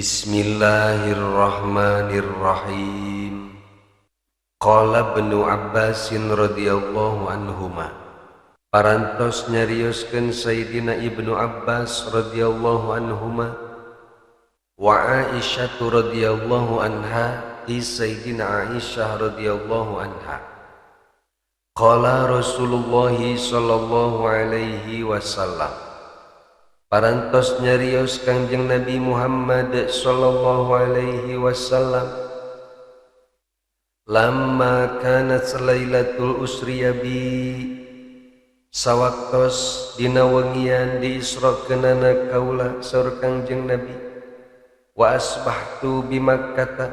Bismillahirrahmanirrahim. Qala Ibnu Abbasin radhiyallahu anhuma. Parantos nyarioskeun Sayyidina Ibnu Abbas radhiyallahu anhuma wa Aisyah radhiyallahu anha ti Sayyidina Aisyah radhiyallahu anha. Qala Rasulullah sallallahu alaihi wasallam. Parantos nyarios Kangjeng Nabi Muhammad sallallahu alaihi wasallam, lamma kanat lailatul usriya bi, sawaktos dina wengian diisrokeunana kaula saur Kangjeng Nabi, wa asbahtu bi Makkah,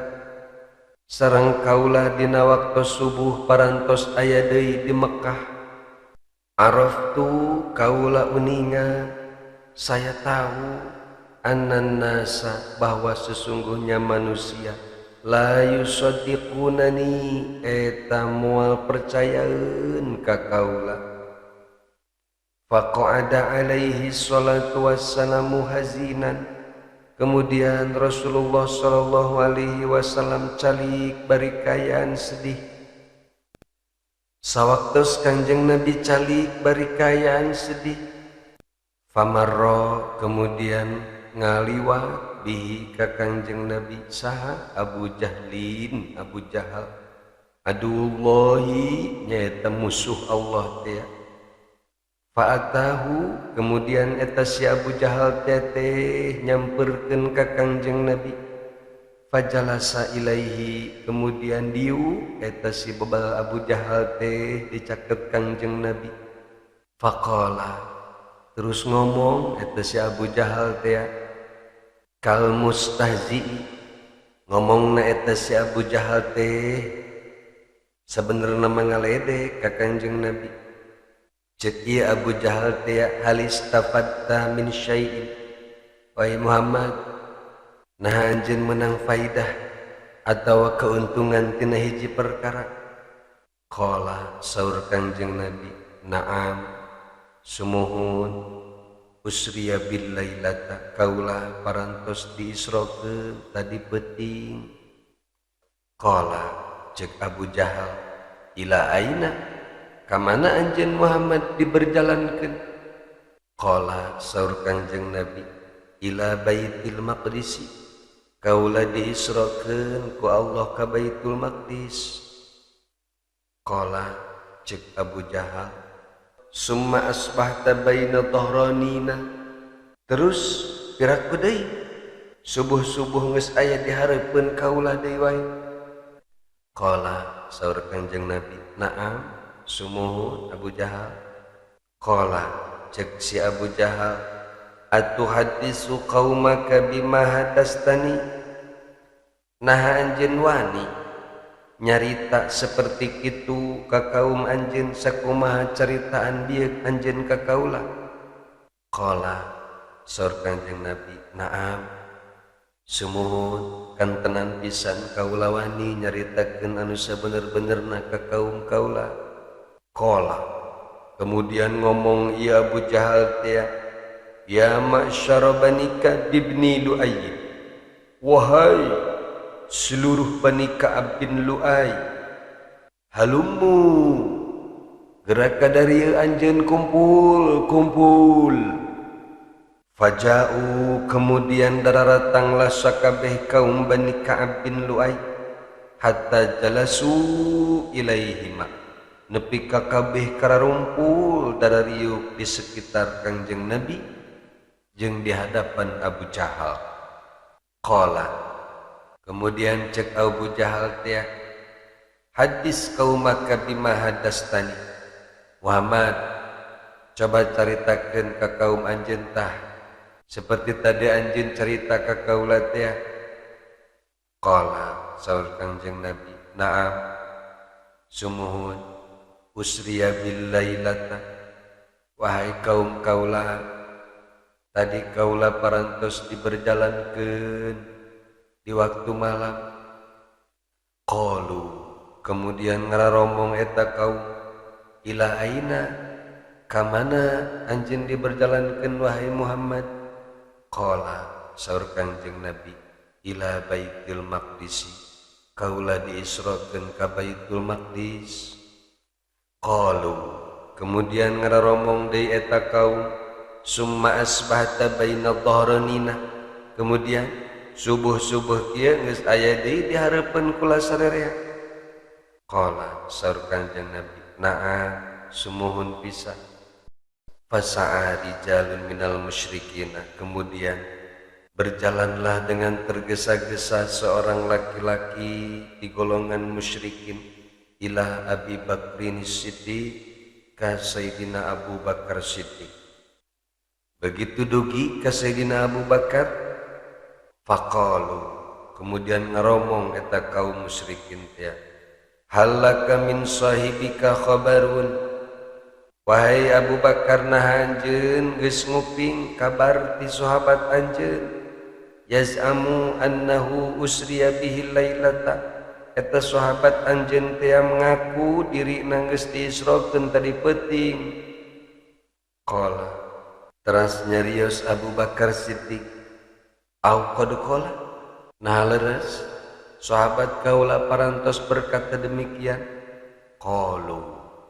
sareng kaula dina waktos subuh parantos aya deui di Mekkah. Araftu kaula uninga, saya tahu, annan nasa bahwa sesungguhnya manusia, la yusaddiqunani eta moal percayaeun ka kaula. Faqa'ada alaihi salatu wassalamu hazinan. Kemudian Rasulullah sallallahu alaihi wasallam calik bari kayaan sedih. Sawaktos Kangjeng Nabi calik bari kayaan sedih, famarro kemudian ngaliwat bihi ka Kangjeng Nabi saha Abu Jahlin, Abu Jahal, adullahi nyaeta musuh Allah teh. Fa'atahu kemudian eta si Abu Jahal teh nyamperkeun ka Kangjeng Nabi. Fajalasa ilaihi kemudian diu eta si bebal Abu Jahal teh dicaket Kangjeng Nabi. Faqala terus ngomong eta si Abu Jahal teh kal mustahzi, ngomongna eta si Abu Jahal teh sabenerna mah ngaledek ka Kangjeng Nabi. Cek ieu Abu Jahal teh, halis tafadta min syai'in, wahai Muhammad, nah anjeun menang faidah atawa keuntungan tina hiji perkara. Qala saur Kangjeng Nabi, na'am sumuhun, usriya bil lailata, kaula parantos diisrokeun tadi peuting. Qala cek Abu Jahal, ila aina, kamana anjeun Muhammad diberjalankeun? Qala saur Kangjeng Nabi, ila Baitul Maqdis, kaula diisrokeun ku Allah ka Baitul Maqdis. Qala cek Abu Jahal, summa asbahta baina dhahranina, terus piraku deui subuh-subuh geus aya di hareupeun kaula deui wae. Qala saur Kangjeng Nabi, na'am sumuhun Abu Jahal. Qala cek si Abu Jahal, atuhaddisu qaumaka bima hadastani, naha anjeun wani nyarita seperti kitu ka kaum anjeun sakumaha caritaan bieu anjeun ka kaula. Qala saur Kangjeng Nabi, na'am sumuhun, kantenan pisan kaula wani nyaritakeun anu sabener-benerna ka kaum kaula. Qala kemudian ngomong ieu Abu Jahal teh, ya ma'syara bani Ka'b bin Lu'ay, wahai seluruh Bani Ka'ab bin Lu'ay, halummu geraka dari anjeun kumpul kumpul. Faja'u kemudian dararatanglah sakabeh kaum Bani Ka'ab bin Lu'ay, hatta jalasu ilaihima, nepi ka kabeh kararumpul darariuk di sekitar Kangjeng Nabi jeung di hadapan Abu Jahal. Qala kemudian cek Abu Jahal teh, hadis kaumaka bima hadastani, Muhammad coba caritakeun ka kaum anjeun tah seperti tadi anjeun cerita ka kaula teh. Qala saur Kangjeng Nabi, na'am sumuhun, usriya bil lailata, wahai kaum kaula, tadi kaula parantos diberjalankeun di waktu malam. Qalu kemudian ngararomong eta kaum, ila aina, kamana anjeun diberjalankeun wahai Muhammad? Qala saur Kangjeng Nabi, Ila Baitul Maqdis kaula diisrokeun ka Baitul Maqdis. Qalu kemudian ngararomong deui eta kaum summa asbahta baina dhahranina kemudian subuh-subuh kieu geus aya deui di hareupeun kula sarerea. Qala saur Kanjeng Nabi naa sumuhun pisan. Fasa'a rijalun minal musyrikina kemudian berjalanlah dengan tergesa-gesa seorang laki-laki di golongan musyrikin ila Abi Bakrin Siddiq ka Sayyidina Abu Bakar Siddiq. Begitu dugi ka Sayyidina Abu Bakar faqalu kemudian ngaromong eta kaum musyrikin teh halaka min sahibika khabarun wahai Abu Bakar nah anjeun geus nguping kabar ti sahabat anjeun yaz'amu annahu usriya bihi lailata eta sahabat anjeun teh mengaku dirina geus diisrokeun tadi peuting. Qala teras nyarios Abu Bakar Siddiq au qad qala nah leres sahabat kaula parantos berkata demikian. Qalu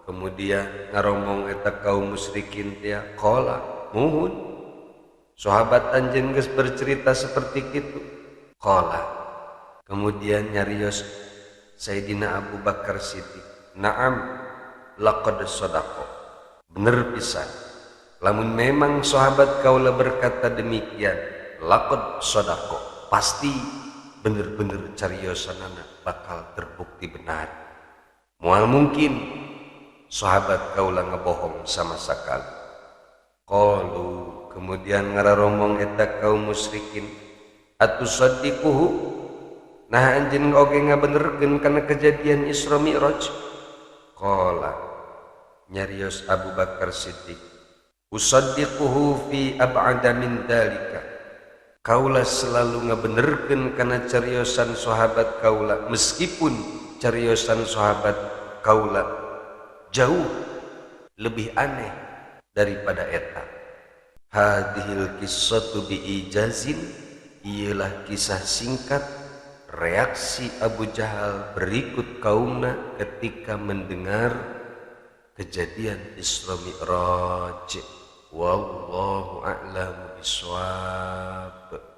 kemudian ngaromong eta kaum musyrikin teh qala muhun sahabat anjeun geus bercerita seperti kitu. Qala kemudian nyarios Sayyidina Abu Bakar Siddiq na'am laqad sadaqa bener pisan lamun memang sahabat kaula berkata demikian laqad sadaqa pasti bener-bener cariosanana bakal terbukti benar. Moal mungkin sahabat kaula ngebohong sama sekali. Qalu kemudian ngararomong eta kaum musyrikin atusaddiquhu nah anjeun oge ngabenerkeun kana kejadian Isra Mi'raj. Qala nyarios Abu Bakar Siddiq usaddiquhu fi ab'ada min dalika kaula selalu ngabenerkeun kana cariosan sahabat kaula meskipun cariosan sahabat kaula jauh lebih aneh daripada eta. Hadhil qissatu biijazin ialah kisah singkat reaksi Abu Jahal berikut kaumna ketika mendengar kejadian Isra Mi'raj. Wallahu a'lam bishawab.